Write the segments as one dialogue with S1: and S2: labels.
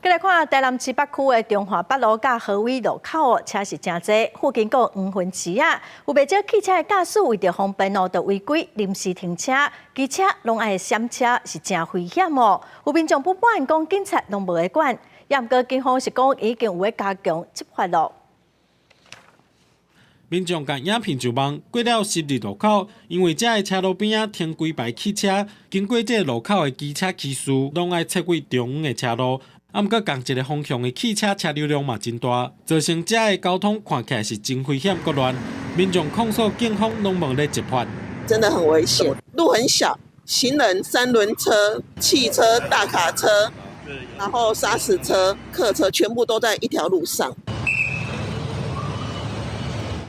S1: 再來看台南市北區的中華北路佮和威路口哦，車是誠濟，附近閣有黃昏池仔，有袂少汽車的駕駛為著方便哦，就違規臨時停車，機車攏愛閃車，是誠危險哦。有民眾不滿講警察攏無咧管，也毋過警方是講已經有咧加強執法咯。
S2: 民眾共影片上網，過了十字路口，因為遮的車路邊仔停規排汽車，經過這个路口的機車騎士，攏愛切入中央的車路。啊，毋過仝一个方向的汽車車流量嘛真大，造成遮的交通看起來是真危險閣亂。民眾控訴警方攏無咧執法。
S3: 真的很危險，路很小，行人、三輪車、汽車、大卡車，然後砂石車、客車，全部都在一條路上。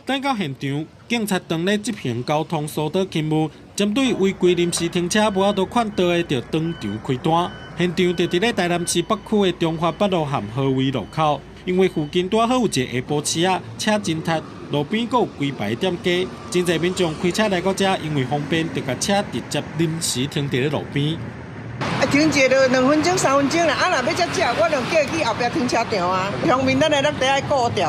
S2: 等到現場，警察當咧執行交通疏導勤務，針對違規臨時停車無法度勸導的，就當場開單。現場就佇咧台南市北區的中華北路和和威路口，因為附近拄好有一個下晡市仔，車真塞，路邊閣有規排店家，真濟民眾開車來到遮，因為方便，就共車直接臨時停佇咧路邊。
S4: 啊，停一下就2分鐘、3分鐘啦。啊，若欲遮食，我就叫伊去後壁停車場啊。一方面咱的落地愛顧著的，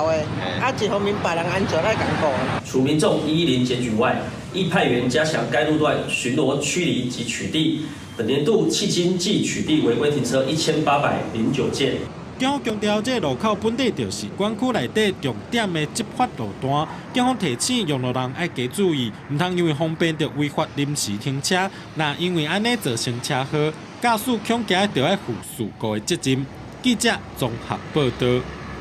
S4: 啊，一方面別人安全愛共顧。
S5: 除民眾110檢舉外，亦派員加強該路段巡邏驅離及取締。本年度迄今計取締違規停車1809件。
S2: 警方強調，這个路口本底就是管區內底重點的執法路段，警方提醒用路人愛加注意，毋通因為方便就違法臨時停車。若因為按呢造成車禍，駕駛恐驚著愛負事故的責任。記者綜合報導。